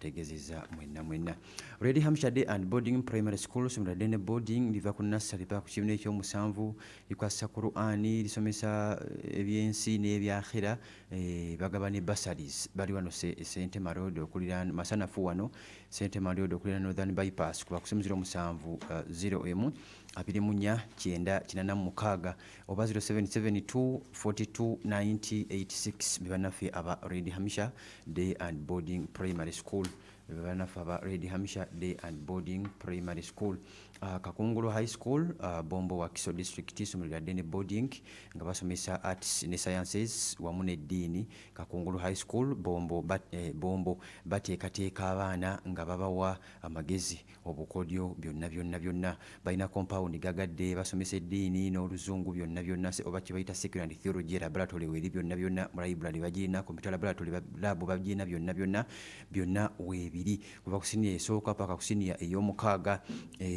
Mbategezeza mwenna mwenna. Red Hampshire Day and Boarding Primary School, somero ddene boarding, liva ku nursery paka ku kibiina ekyomusanvu, likwasisa Qur'ani, lisomesa ebyensi n'ebyakhira, bagaba ne bursaries. Bali wano Sentema Road okuliraana Masanafu wano Sentema Road okuliraana Northern Bypass, kuba ku simu 07 0 24 9 86 oba 0772 42 90 86. Be bannaffe aba Red Hampshire Day and Boarding Primary School. Be bannaffe aba Red Hampshire Day and Boarding Primary School. Kakungulu High School, Bombo, Wakiso District, essomero lya ddene boarding nga basomesa arts ne sciences wamu n'eddiini. Kakungulu High School Bombo, Bombo, bateekateeka abaana nga babawa amagezi, obukodyo, byonna byonna byonna. Balina compound gagadde, basomesa eddiini n'oluzungu byonna byonna, oba kye bayita secular and theology. Laboratory weeri byonna byonna, mu library bagirina, computer laboratory, lab bagirina, byonna byonna byonna weebiri. Kuva ku siniya esooka paka ku siniya ey'omukaaga.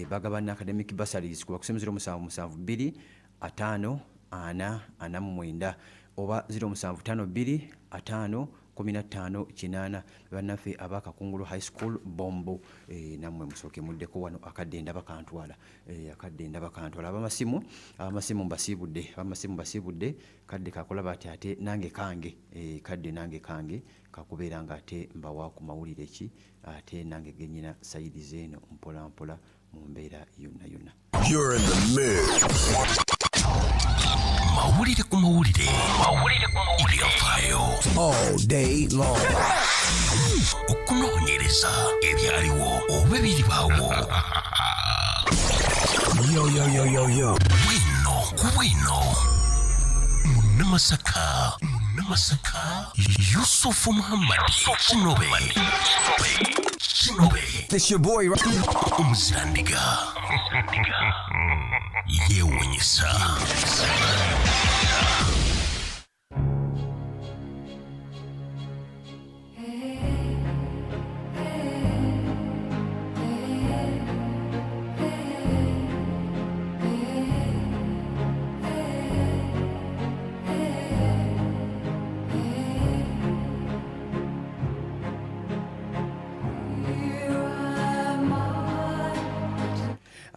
Bagaba ne academic bursaries. Kuba ku simu 0772 5 4 49 oba 0752 5 15 8. Bannaffe aba Kakungulu High School Bombo, nammwe musooke muddeko wano. Akadde ndaba kantwala, akadde ndaba kantwala. Abamasimu mbasiibudde, abamasimu mbasiibudde. Kadde kakulaba ati ate nange kange, kadde nange kange kakubeera nga ate mbawa ku mawulire ki ate nange genyina side zeeno mpola mpola mu mbeera yonna yonna. You're in the mix. Mawulire ku mawulire. Mawulire ku mawulire. Ebyafaayo. All day long. Okunoonyereza ebyaliwo oba ebiribaawo. Yo, yo, yo, yo, yo. Bwino ku bwino. Munnamasaka. Munnamasaka. Yusufu Muhammad. Kinobe. Kinobe. This your boy. Omuzirandiga. Yeewuunyisa.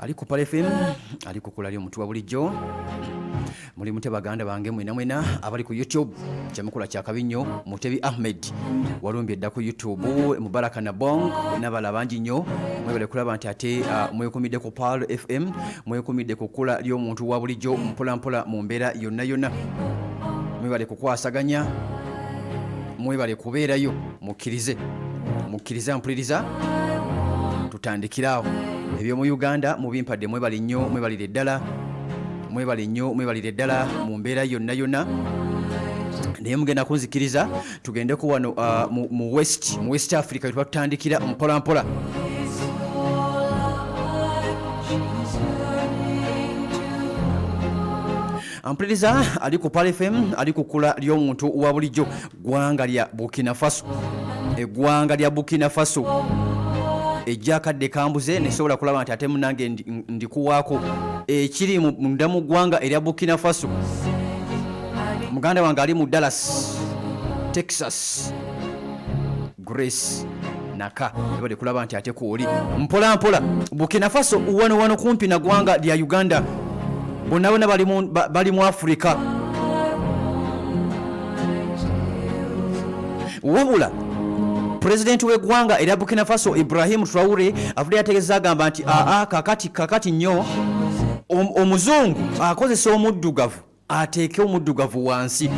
Ali ku Pal FM, ali ku kula ly'omuntu wa bulijjo. Muli mute baganda bange mwena mwena abali ku YouTube? Kyemukula kyakabi nnyo. Mutebi Ahmed walumbye edda ku YouTube, Mubaraka Nabong n'abalala bangi nnyo, mwebale kulaba nti ate mwekumidde ku Pal FM, mwekumidde ku kkula ly'omuntu wa bulijjo mpola mpola mu mbeera yonna yonna. Mwebale kukwasaganya, mwebale kubeerayo. Mukkirize, mukkirize mpuliriza, tutandikiraawo ebyomu Uganda mubimpadde. Mwebale nnyo, mwebalire ddala, mwebale nnyo, mwebalire ddala mu mbeera yonna yonna. Naye mugenda kunzikiriza tugendeko wano mu West Africa tuba tutandikira mpola mpola. Ampuliriza ali ku Pal FM, ali ku kkula ly'omuntu wa bulijjo. Ggwanga lya Burkina Faso, eggwanga lya Burkina Faso ejja akadde kambuze nesobola kulaba nti ate munange ndikuwaako ekiri munda mu ggwanga erya Burkina Faso. Muganda wange ali mu Dallas, Texas, Grace Naka, ebadde kulaba nti ate kwoli mpola mpola. Burkina Faso wano wano kumpi na ggwanga lya Uganda, bonna bonna bali mu Africa. Wabula pulezidenti w'eggwanga erya Burkina Faso, Ibrahim Traore, avudde yategeeza, agamba nti aa, kakati kakati nnyo omuzungu akozesa omuddugavu ateeke omuddugavu wansi.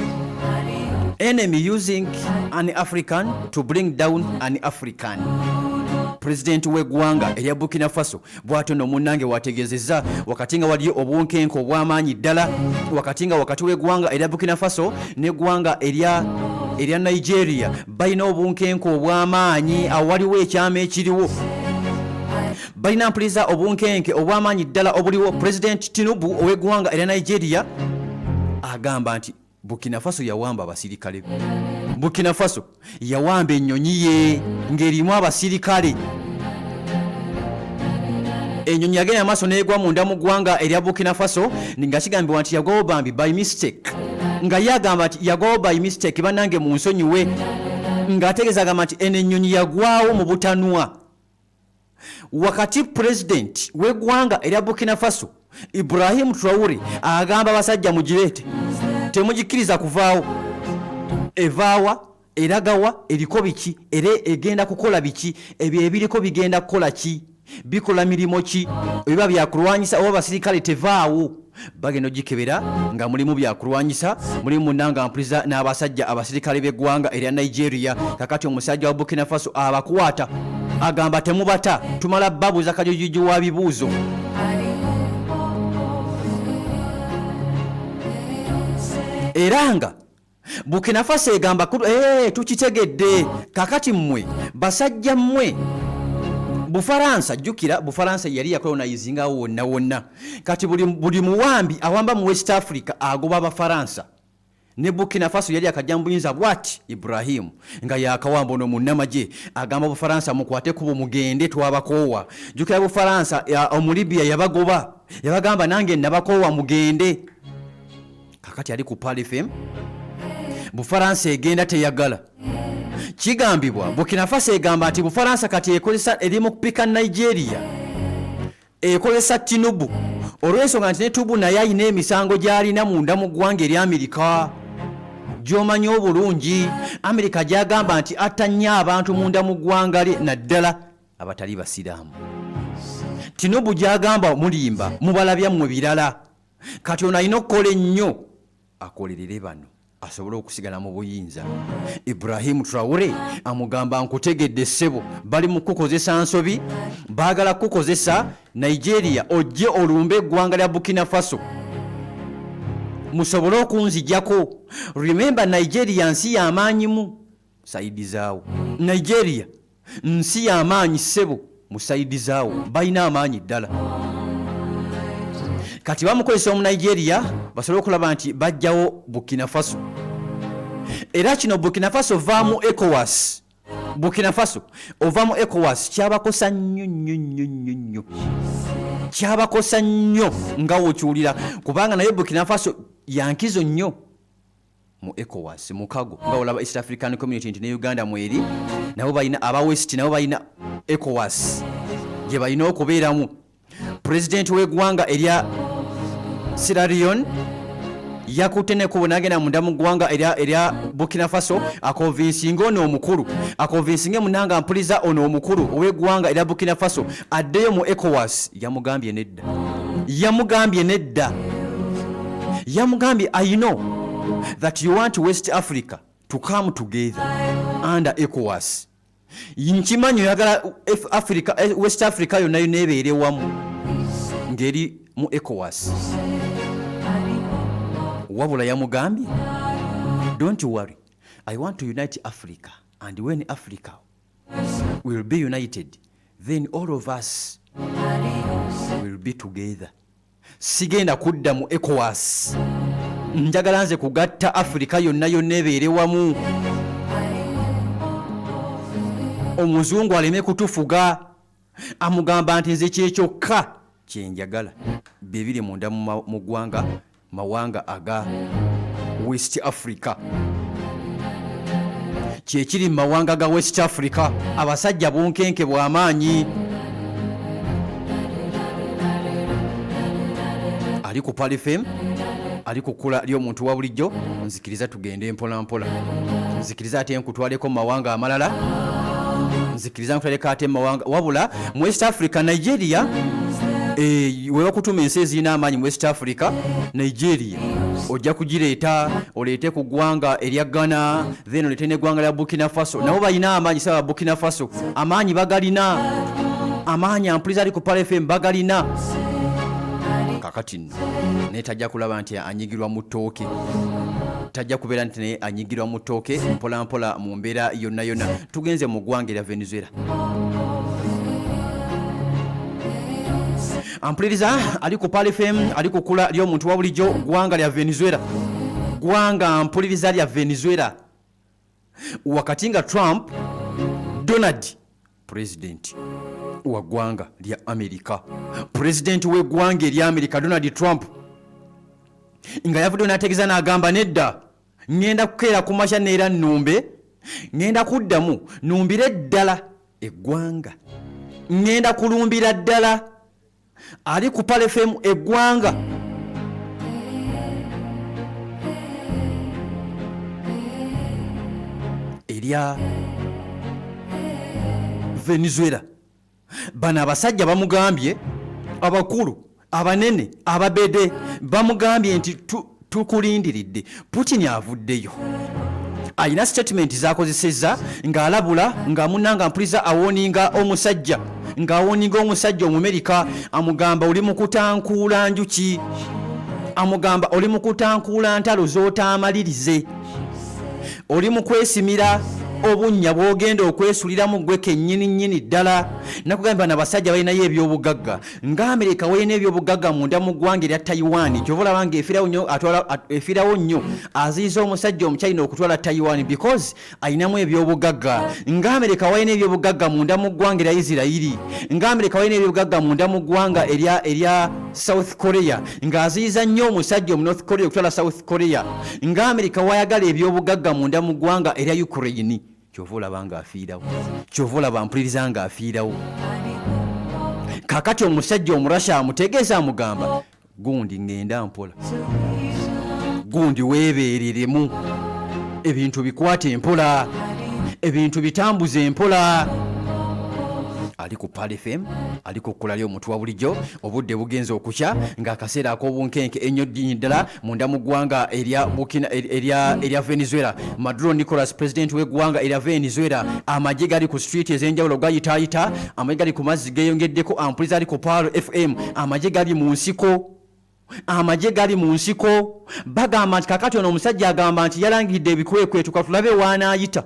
Enemy using an African to bring down an African. Pulezidenti w'eggwanga erya Burkina Faso bw'atyo nno munnange wategeezezza wakati nga waliyo obunkenke obw'amaanyi ddala wakati nga wakati w'eggwanga erya Burkina Faso n'eggwanga erya Nigeria. Balina obunkenke obw'amaanyi awo, waliwo ekyama ekiriwo. Balina mpuliriza obunkenke obw'amaanyi ddala obuliwo. Pulezidenti Tinubu ow'eggwanga erya Nigeria agamba nti Burkina Faso yawamba abasirikale. Burkina Faso yawamba ennyonyi ye ng'erimu abasirikale. Ennyonyi yagenda maaso n'egwa munda mu ggwanga erya Burkina Faso nga kigambibwa nti yagwawo bambi by mistake, nga ye agamba nti yagwawo by mistake, bannange mu nsonyiwe. Ng'ategeeza agamba nti eno ennyonyi yagwawo mu butanwa wakati pulezidenti w'eggwanga erya Burkina Faso Ibrahim Traore agamba abasajja mugireete, temugikkiriza kuvaawo. Evaawa, eragawa, eriko biki, era egenda kukola biki? Ebyo ebiriko bigenda kukola ki? Bikola mirimu ki? Biba byakulwanyisa oba basirikale? Tevaawo. Bagenda ogikebera nga mulimu byakulwanyisa, mulimu munanga mpuliza n'abasajja abasirikale b'eggwanga erya Nigeria. Kakati omusajja wa Burkina Faso abakwata, agamba temubata, tumala babuuza kajujuju wa bibuuzo. Era nga Burkina Faso egamba tukitegedde, kakati mmwe basajja mmwe Bufaransa, jjukira Bufaransa yali yakolonizingawo wonna wonna. Kati buli muwambi awamba mu West Africa agoba Abafaransa. Ne Burkina Faso yali akajja mu buyinza bwati, Ibrahimu nga yakawamba ono munnamagye agamba Bufaransa mukwate kubo mugende, twabakoowa. Jjukira Bufaransa Omulibya yabagoba, yabagamba nange nabakoowa, mugende. Kakati ali ku Pearl FM, Bufaransa egenda teyagala. Kigambibwa Burkina Faso egamba nti Bufaransa kati ekozesa, eri mu kupika Nigeria, ekozesa Tinubu, olw'ensonga nti ne Tinubu naye alina emisango gy'alina munda mu ggwanga erya Amerika gy'omanyi obulungi, Amerika gy'agamba nti atta nnyo abantu munda mu ggwanga lye, naddala abatali basiraamu. Tinubu gy'agamba mulimba, mubalabya mmwe birala. Kati ono alina okukola ennyo akolerere bano asobole okusigala mu buyinza. Ibrahim Traore amugamba nkutegedde ssebo, bali mu kukozesa nsobi, baagala kukozesa Nigeria ojje olumbe eggwanga lya Burkina Faso musobole okunzijako. Remember, Nigeria nsi y'amaanyimu side zaawo. Nigeria nsi y'amaanyi ssebo mu side zaawo, balina amaanyi ddala. Kati bamukozesa Omunigeria basobole okulaba nti bajjawo Burkina Faso. Era kino Burkina Faso vaamu ECOWAS, Burkina Faso ova mu ECOWAS kyabakosa nnyo nnyo nnyo nnyo nnyo, kyabakosa nnyo nga wokiwulira, kubanga naye Burkina Faso yankizo nnyo mu ECOWAS mukago nga olaba East African Community nti ne Uganda mweri, nabo balina aba West, nabo balina ECOWAS gye balina okubeeramu. Pulezidenti w'eggwanga erya Sierra Leone yakutte nekubo n'agenda munda mu ggwanga erya Burkina Faso aconvincinge ono omukulu, aconvincinge munanga mpuliza ono omukulu ow'eggwanga erya Burkina Faso addeyo mu ECOWAS. Yamugambye nedda, yamugambye nedda, yamugambye, "I know that you want West Africa to come together under ECOWAS. Nkimanyi oyagala Africa, West Africa yonna yonna ebeere wamu ng'eri mu ECOWAS." Wabula yamugambye, "Don't worry, I want to unite Africa, and when Africa will be united, then all of us will be together. Sigenda kudda mu ECOWAS, njagala nze kugatta Afirika yonna yonna ebeere wamu, omuzungu aleme kutufuga." Amugamba nti nze kyekyokka kyenjagala. Byebiri munda mu ggwanga mawanga aga West Africa, kyekiri mu mawanga ga West Africa. Abasajja bunkenke bw'amaanyi. Ali ku Pearl FM, ali ku kkula ly'omuntu wa bulijjo. Nzikiriza tugende mpola mpola, nzikiriza ate nkutwaleko mu mawanga amalala, nzikiriza nkutwaleko ate mu mawanga. Wabula mu West Africa, Nigeria wewakutuma ensi ezirina amaanyi mu West Africa, Nigeria ojja kugireeta, oleete ku ggwanga erya Ghana, then oleete n'eggwanga lya Burkina Faso, nabo balina amaanyi. Saba Burkina Faso amaanyi bagalina, amaanyi ampuliza ali ku Pearl FM bagalina. Kakati nno naye tajja kulaba nti anyigirwa mu ttooke, tajja kubeera nti naye anyigirwa mu ttooke mpola mpola mu mbeera yonna yonna. Tugenze mu ggwanga erya Venezuela. Ampuliriza ali ku Pearl FM, ali ku kkula ly'omuntu wa bulijjo. Ggwanga lya Venezuela, ggwanga mpuliriza lya Venezuela, wakati nga Trump Donald, pulezidenti wa ggwanga lya Amerika, pulezidenti w'eggwanga erya Amerika Donald Trump nga yavuddeyo n'ategeeza n'agamba nedda, ŋŋenda kukeera ku makya neera nnumbe. Ŋŋenda kuddamu numbire ddala eggwanga, ŋŋenda kulumbira ddala ali ku Pearl FM eggwanga erya Venezuela. Bano abasajja bamugambye, abakulu abanene ababede bamugambye nti tukulindiridde. Putin avuddeyo alina statement zakozesezza ng'alabula nga munnanga mpuliza awarninga omusajja, ng'awarninga omusajja Omumerika, amugamba oli mu kutankuula njuki, amugamba oli mu kutankuula ntalo z'otaamalirize, oli mu kwesimira obunnya bw'ogenda okwesuliramu gwe kennyini nnyini ddala. Nakugambye bano abasajja balinayo ebyobugagga nga Amerika walina ebyobugagga munda mu ggwanga erya Taiwan. Kyova olaba nga efiirawo nnyo, atwala, efiirawo nnyo aziyiza omusajja Omuchina okutwala Taiwan because ayinamu ebyobugagga. Nga Amerika walina ebyobugagga munda mu ggwanga erya Isirayiri, nga Amerika walina ebyobugagga munda mu ggwanga erya South Korea, ng'aziyiza nnyo omusajja omu North Korea okutwala South Korea. Nga Amerika wayagala ebyobugagga munda mu ggwanga erya Ukraine. Kyova olaba ng'afiirawo, kyova olaba mpuliriza ng'afiirawo. Kakati omusajja Omurasha amutegeeza, amugamba gundi ŋŋenda mpola, gundi weebeereremu, ebintu bikwate empola, ebintu bitambuze empola. Ali ku Pearl FM, ali ku kkula ly'omuntu wa bulijjo. Obudde bugenze okukya ng'akaseera ak'obunkenke ennyo ddini ddala munda mu ggwanga erya Burkina, erya Venezuela. Maduro Nicolas, president w'eggwanga erya Venezuela, amagye gali ku street ez'enjawulo gayitaayita, amagye gali ku mazzi geeyongeddeko. Ampuliza ali ku Pearl FM, amagye gali mu nsiko, amagye gali mu nsiko. Bagamba nti kakati ono omusajja agamba nti yalangiridde ebikwekweto, katulabe waanaayita,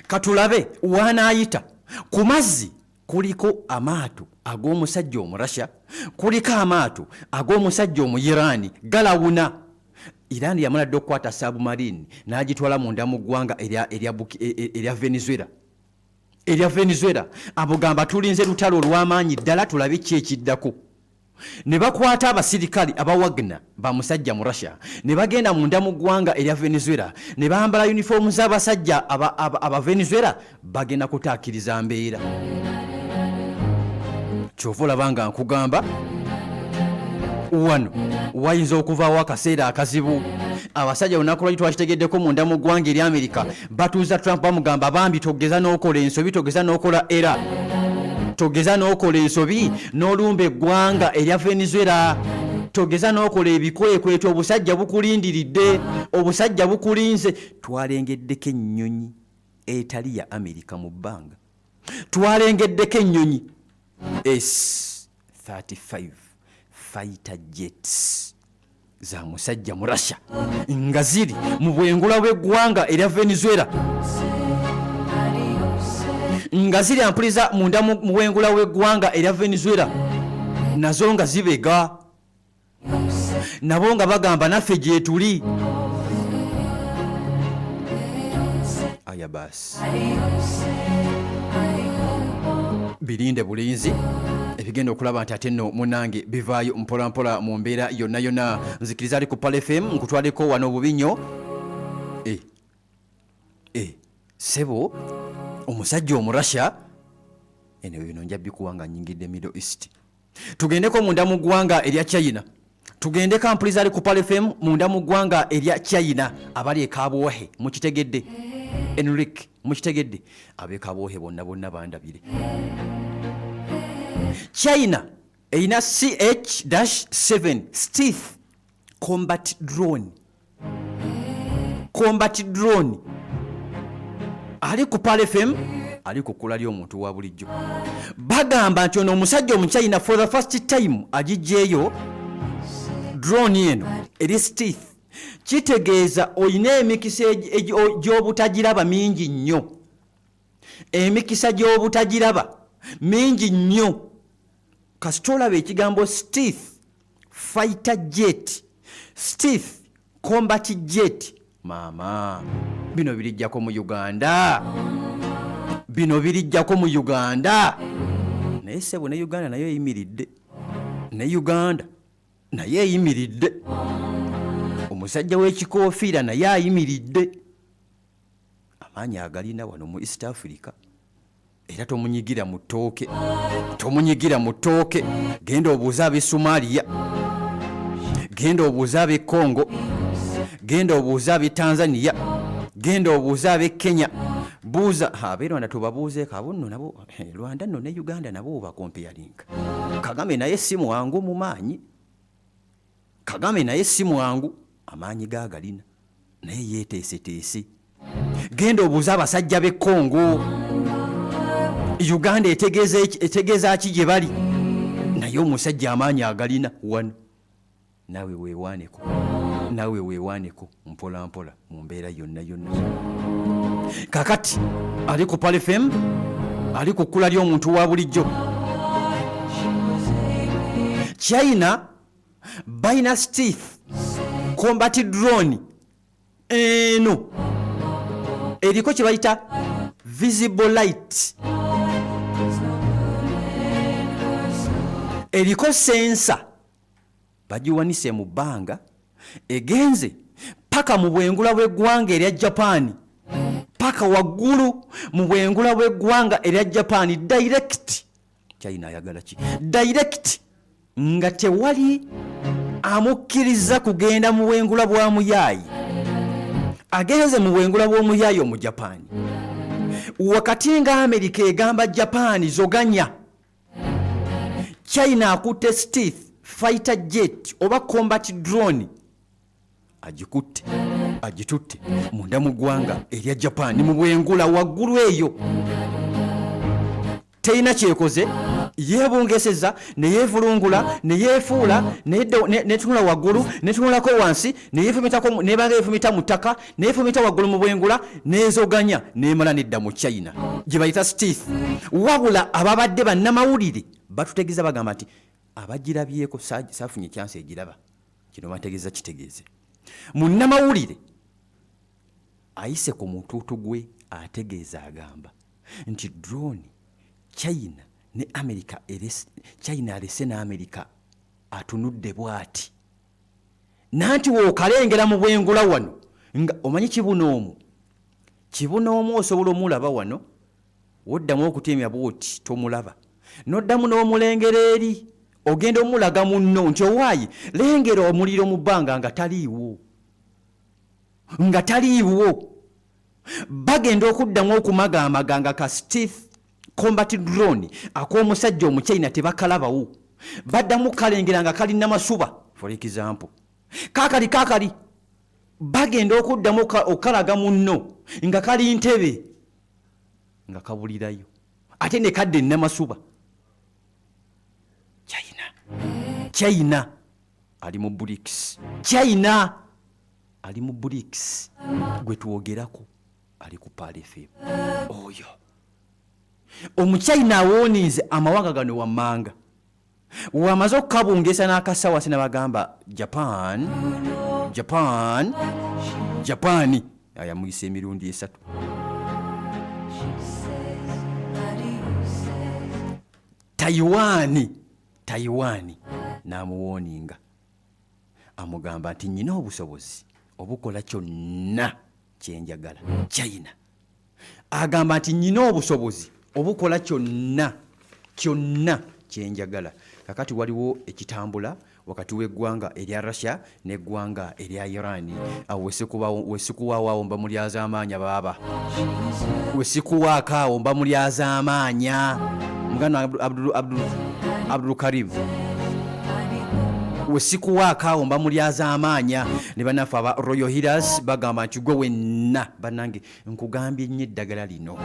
katulabe waanaayita. Ku mazzi kuliko amaato ag'omusajja Omurasha, kuliko amaato ag'omusajja Omuyiraani galawuna. Iran yamala dde okukwata submarine n'agitwala munda mu ggwanga erya Venezuela, erya Venezuela. Abugamba tulinze lutalo olw'amaanyi ddala, tulabe ki ekiddako. Ne bakwata abasirikale aba Wagner ba musajja mu Russia, ne bagenda munda mu ggwanga erya Venezuela, ne bambala yunifoomu z'abasajja aba Venezuela, bagenda kutaakiriza mbeera. Kyova olaba nga nkugamba wano wayinza okuvaawo akaseera akazibu. Abasajja olunaku lwaki twakitegeddeko munda mu ggwanga erya Amerika batuuza Trump, bamugamba bambi togeza n'okola ensobi, togeza n'okola era togeza n'okola ensobi n'olumba eggwanga erya Venezuela, togeza n'okola ebikwekweto, obusajja bukulindiridde, obusajja bukulinze. Twalengeddeko ennyonyi etali ya Amerika mu bbanga, twalengeddeko ennyonyi S35 fighter jets za musajja mu Russia nga ziri mu bwengula bw'eggwanga erya Venezuela, nga ziri ampuliza munda mu bwengula bw'eggwanga erya Venezuela, nazo nga zibega, nabo nga bagamba naffe gyetuli. Aya basi, birinde bulinzi ebigenda okulaba nti ate nno munange bivaayo mpolampola mu mbeera yonna yonna. Nzikiriza ali ku Pearl FM nkutwaleko wano obubi nnyo. Sebo omusajja Omurasha eno bino nja bikuwa nga nyingidde Middle East. Tugendeko munda mu ggwanga erya China, tugendeko ampuliza ali ku Pearl FM munda mu ggwanga erya China. Abali e Kabwohe mukitegedde, Enric mukitegedde, ab'e Kabwohe bonna bonna bandabire. China erina CH-7 Stealth combat drone, combat drone. Ali ku Pearl FM, ali ku kkula ly'omuntu wa bulijjo. Bagamba nti ono omusajja Omuchina for the first time agijjeeyo drone eno eri stealth, kitegeeza olina emikisa gy'obutagiraba mingi nnyo, emikisa gy'obutagiraba mingi nnyo. Kasita olaba ekigambo stealth fighter jet, stealth combat jet, maama bino birijjako mu Uganda, bino birijjako mu Uganda. Naye sebo ne Uganda nayo eyimiridde, ne Uganda naye eyimiridde. Omusajja w'ekikoofiira naye ayimiridde, amaanyi agalina wano mu East Africa, era tomunyigira mu ttooke, tomunyigira mu ttooke. Genda obuuze ab'e Somalia, genda obuuze ab'e Congo, genda obuuze ab'e Tanzania, genda obuuze ab'e Kenya, buuza ab'e Rwanda, tubabuuzeeko abo nno nabo. Rwanda nno ne Uganda nabo bakompeyalinga. Kagame naye si mwangu mu maanyi, Kagame naye si mwangu, amaanyi gaagalina naye yeeteeseteese. Genda obuuze abasajja b'e Congo, Uganda etegeeza ki gye bali? Naye omusajja amaanyi agalina wano. Naawe weewaaneko, naawe weewaaneko mpola mpola mu mbeera yonna yonna. Kakati ali ku Pearl FM, ali ku kkula ly'omuntu wa bulijjo. China balina stealth combat drone, eno eriko kye bayita visible light, eriko sensor, bagiwanise mu bbanga, egenze paka mu bwengula bw'eggwanga erya Japan, paka waggulu mu bwengula bw'eggwanga erya Japan direct. China ayagala ki? Direct, nga tewali amukkiriza kugenda mu bwengula bwa muyaayi. Agenze mu bwengula bw'omuyaayi omu Japan, wakati nga Amerika egamba Japan zoganya. China akutte stealth fighter jet oba combat drone, agikutte, agitutte munda mu ggwanga erya Japan mu bwengula waggulu eyo. Terina kyekoze, yeebungeseza neyeevulungula, neyeefuula, netunula waggulu, netunulako wansi, neyeefumitako, nebanga yeefumita mu ttaka, neyeefumita waggulu mu bwengula, nezoganya, nemala nedda mu China, gye bayita stealth. Wabula ababadde bannamawulire batutegeeza, bagamba nti abagirabyeko, saafunye chance egiraba. Kino bategeeza kitegeeze munnamawulire ayise ku mutuutu gwe, ategeeza, agamba nti drone China ne America China alese ne America atunudde bw'ati nanti wookalengera mu bwengula wano nga omanyi kibuna omu, kibuna omu osobola omulaba wano, woddamu okutemya bwoti tomulaba, noddamu n'omulengera eri, ogenda omulaga munno nti owaayi lengera omuliro mu bbanga, nga taliiwo, nga taliiwo. Bagenda okuddamu okumagaamaga nga ka stealth combat drone ak'omusajja Omuchina tebakalabawo. Baddamu kalengera nga kali Namasuba, for example, kakali kakali, bagenda okuddamu okalaga munno nga kali Ntebe, nga kabulirayo, ate ne kadda Enamasuba. China, China ali mu BRICS, China ali mu BRICS gwe twogerako, ali ku Pearl FM. Oyo Omuchina awoninze amawanga gano wammanga, wamaze okukabungesa n'akasawa sinabagamba Japan, Japan, Japan, ayamuyisa emirundi 3. Taiwan, Taiwan n'amuwooninga, amugamba nti nyina obusobozi obukola kyonna kyenjagala. China agamba nti nyina obusobozi obukola kyonna kyonna kyenjagala. Kakati waliwo ekitambula wakati w'eggwanga erya Russia n'eggwanga erya Iran. Awo wesikuwaawo mba mulyazaamaanya, baaba wesikuwaako awo mba mulyazaamaanya. Muganda Abdul Karim, wesikuwaako awo mba mulyazaamaanya. Ne bannaffe aba Royal Healers bagamba nti gwe wenna bannange nkugambye nnyo eddagala lino,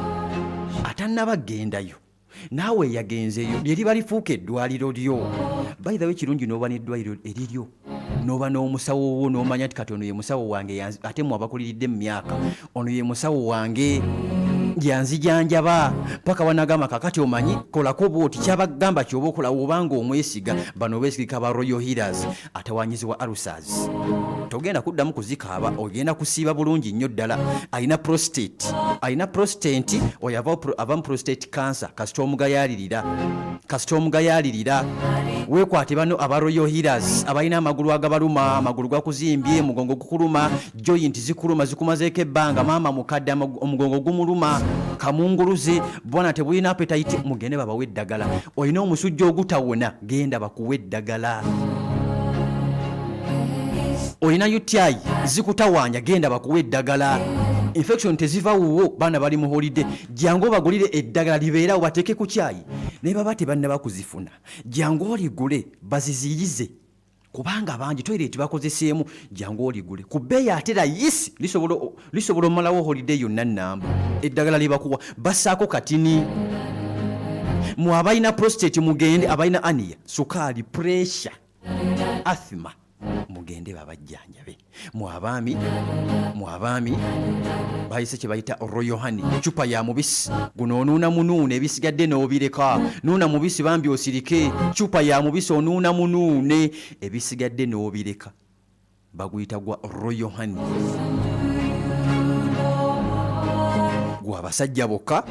atannaba gendayo naawe eyagenzeeyo lye liba lifuuka eddwaliro lyo. By the way, kirungi n'oba n'eddwaliro eriryo, n'oba n'omusawo wo, n'omanya nti kati ono ye musawo wange, ate mwe abakuliridde mu myaka, ono ye musawo wange. Yanzijanjaba paka wanagamba, kakati omanyi kolako bwoti, kyabagamba kyoba okola obanga omwesiga. Bano beesigika ba Royal Healers. Atawanyizibwa ulcers, togenda kuddamu kuzikaaba, ogenda kusiiba bulungi nnyo ddala. Alina prostate, alina prostate oyo ava mu prostate cancer, kasita omugayalirira, kasita omugayalirira. Weekwate bano aba Royal Healers. Abalina amagulu agabaluma, amagulu gakuzimbye, omugongo gukuluma, joint zikuluma, zikumazeeko ebbanga, maama mukadde omugongo gumuluma, kamunguluze bwana tebulina appetite, mugende babawe eddagala. Olina omusujja ogutawona, genda bakuwe eddagala. Olina UTI zikutawaanya, genda bakuwe eddagala. Infection teziva wuwo, baana bali mu holiday, jangu obagulire eddagala libeerawo bateeke ku kyayi. Naye baba tebannaba kuzifuna, jangu oligule baziziyize, kubanga bangi toilet bakozeseemu. Jangu oligule ku bbeeyi ate rayisi, lisobola omalawo holiday yonna namba. Eddagala lyebakuwa bassaako katini. Mu abalina prostate mugende, abalina hernia, sukaali, pressure, asthma, mugende babajjanjabe. Mu abaami, mu abaami bayise kye bayita Royal Honey, ecupa ya mubisi guno, onuuna munuuna, ebisigadde n'obireka. Nuuna mubisi bambi osirike. Cupa ya mubisi, onuuna munuune, ebisigadde n'obireka. Baguyita gwa Royal Honey, gwa abasajja bokka.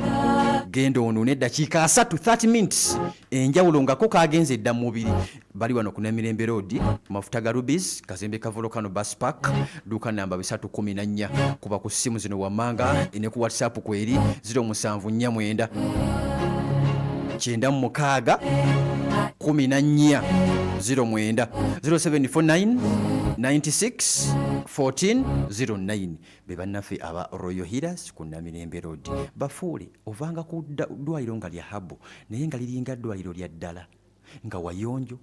Genda onuune eddakiika 30, 30 minutes, enjawulo nga ko kagenze edda mu mubiri. Bali wano ku Namirembe Road, mafuta ga Rubis, kazimbe ka Volcano Bus Park, duuka namba 314. Kuba ku ssimu zino wammanga ne ku WhatsApp kweri: 0749 96 14 09, 0749 96 14 09. Be bannaffe aba Royal Healers ku Namirembe Road. Bafuule ovanga ku ddwaliro nga lya herbal, naye nga liringa ddwaliro lya ddala, nga wayonjo,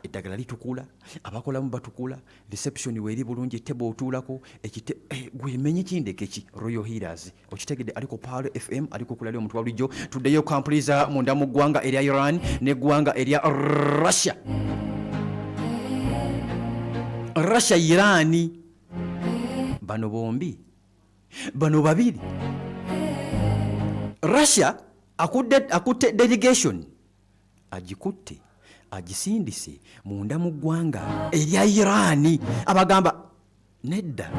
eddagala litukula, abakolamu batukula, reception weeri bulungi, table otuulako ekite gwemenye kindeke ki Royal Healers. Okitegedde? Aliko Pearl FM, aliko kulali omuntu wa bulijjo. Tuddeyo kampuliza munda mu ggwanga erya Iran n'eggwanga erya Russia. Russia, Iran, bano bombi, bano babiri. Russia akutte delegation, agikutte agisindise munda mu ggwanga erya Iran. Abagamba nedda,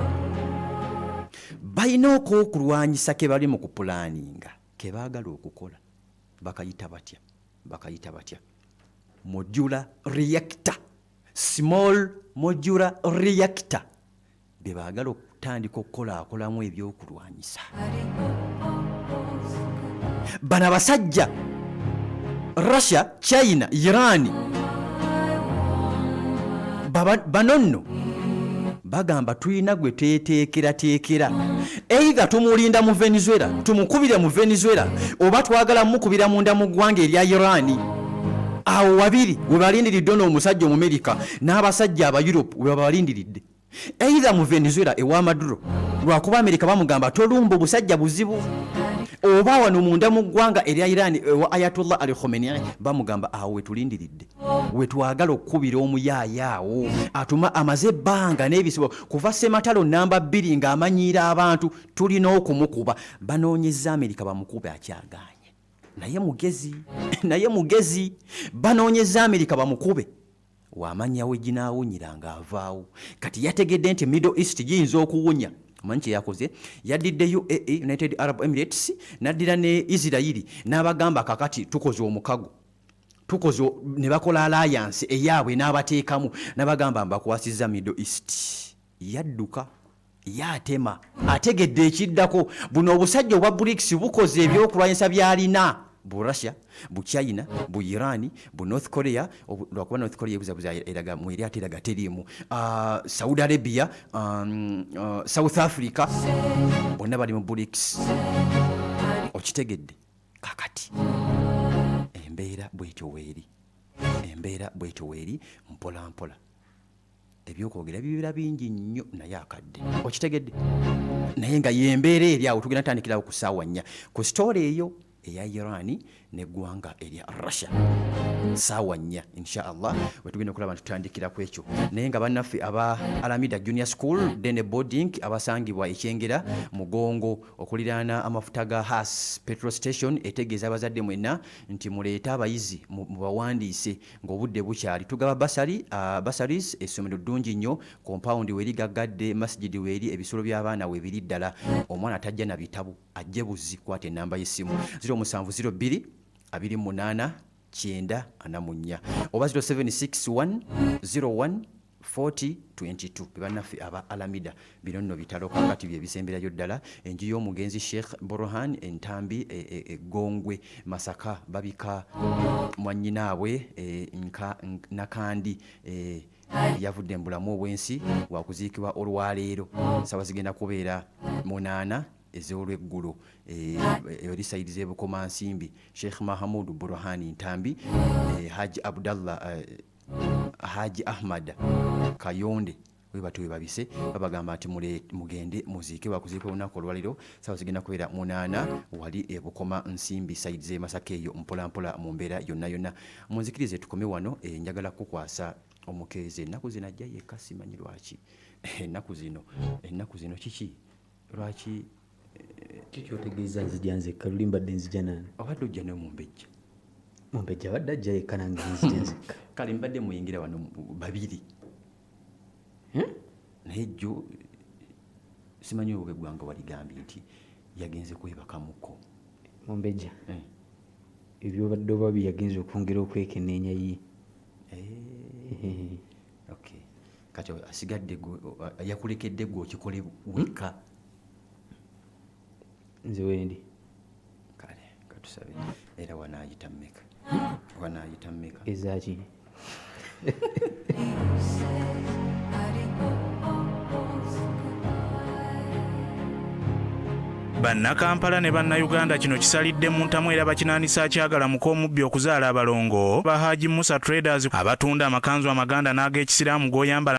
balina okwokulwanyisa ke bali mu kupulaninga, ke baagala okukola. Bakayita batya? Bakayita batya? Modular reactor, small modular reactor, bye baagala okutandika okukolakolamu ebyokulwanyisa. Bano abasajja Russia, China, Iran, bano nno bagamba tulina gwe tweteekerateekera, either tumulinda mu Venezuela tumukubire mu Venezuela, oba twagala mukubira munda mu ggwanga erya Iran. Awo wabiri we balindiridde ono omusajja Omumerika n'abasajja aba Europe, we babalindiridde either mu Venezuela ewa Maduro, lwakuba Amerika bamugamba tolumba, obusajja buzibu, oba wano munda mu ggwanga erya Iran ewa Ayatollah Ali Khomeini. Bamugamba awo wetulindiridde, wetwagala okukubira omuyaaya awo atuma amaze ebbanga n'ebisibo kuva sematalo namba 2 ng'amanyiira abantu, tulina okumukuba. Banoonyeza Amerika bamukube, akyagaanye, naye mugezi, naye mugezi. Banoonyeza Amerika bamukube, wamanya we ginaawunyira ng'avaawo. Kati yategedde nti Middle East giyinza okuwunya. Omanyi kyeyakoze? Yaddidde UAE, United Arab Emirates, n'addira ne Isirairi, n'abagamba kakati tukoze omukago, tukoze ne bakola alliance eyaabwe, n'abateekamu, n'abagamba mbakwasiza Middle East. Yadduka yatema, ategedde ekiddako. Buno obusajja obwa BRICS bukoze ebyokulwanyisa byalina, bu Russia, bu China, bu Iran, bu North Korea, lwakuba North Korea ebuzabuza, eraga mweri ate eraga teriimu, Saudi Arabia, South Africa, bonna bali mu BRICS. Okitegedde? Kakati embeera bwetyo weeri, embeera bwetyo weeri. Mpola mpola ebyokwogera bibeera bingi nnyo, naye akadde okitegedde. Naye nga yembeera eri awo, tugenda tandikirawo ku ssaawa 4 ku story eyo. eya Iran n'eggwanga erya Russia saawa 4 inshallah wetugenda okulaba nti tutandikira ku ekyo. Naye nga bannaffe aba Alamida Junior School Dene Boarding abasangibwa Ekyengera Mugongo okuliraana amafuta ga Hass Petrol Station etegeeza abazadde mwenna nti muleete abayizi mubawandiise ng'obudde bukyali. Tugaba basari bursaries, essomero ddungi nnyo, compound weeri gaggadde, masjid weeri, ebisulo by'abaana weebiri ddala. Omwana tajja na bitabo ajje buzzi. Kwata ennamba y'essimu 0702 28 944 oba 0761 01 40 22. Bebannaffe aba Alamida. Bino nno bitalo kakati bye bisemberayo ddala. Enju y'omugenzi Sheikh Burhan Entambi Eggongwe Masaka babika mwannyinaabwe Nakandi yavudde mu bulamu obw'ensi, wakuziikibwa olwaleero sawa zigenda kubeera 8 ez'olweggulo eri side z'Ebukomansimbi. Sheikh Mahamudu Burhani Ntambi, Haji Abdallah, Haji Ahmad Kayonde webatu webabise babagamba nti mugende muziike, bakuziika olunaku olwaliro sawa zigenda kubeera 8 wali Ebukoma Nsimbi side z'e Masaka eyo mpolampola. Mu mbeera yonna yonna munzikirize tukome wano. Njagala kukwasa omukeeze. Ennaku zino ajja yekka, simanyi lwaki ennaku zino kiki lwaki. Kikyotegeeza nzija nzekka? Luli mbadde nzija nani? Obadde ojja nemumbejja. Mumbejja abadde ajja yekka, nange nzija nzekka. Kale mbadde muyingira wano babiri, naye jjo simanyi oba eggwanga waligambye nti yagenze kwebakamuko. Mumbejja ebyobadde oba byeyagenza okwongera okwekeneenya ye. Okay, kati asigadde yakulekedde gwe okikole wekka. Nze wendi. Kale katusabe. Era wanaayita mmeka, wanaayita mmeka? Ezaki? Bannakampala ne Bannayuganda, kino kisalidde mu ntamu era bakinaanisa akyagala muk'omubbi okuzaala abalongo. Ba Haji Musa Traders abatunda amakanzu amaganda n'ag'ekisiraamu g'oyambala.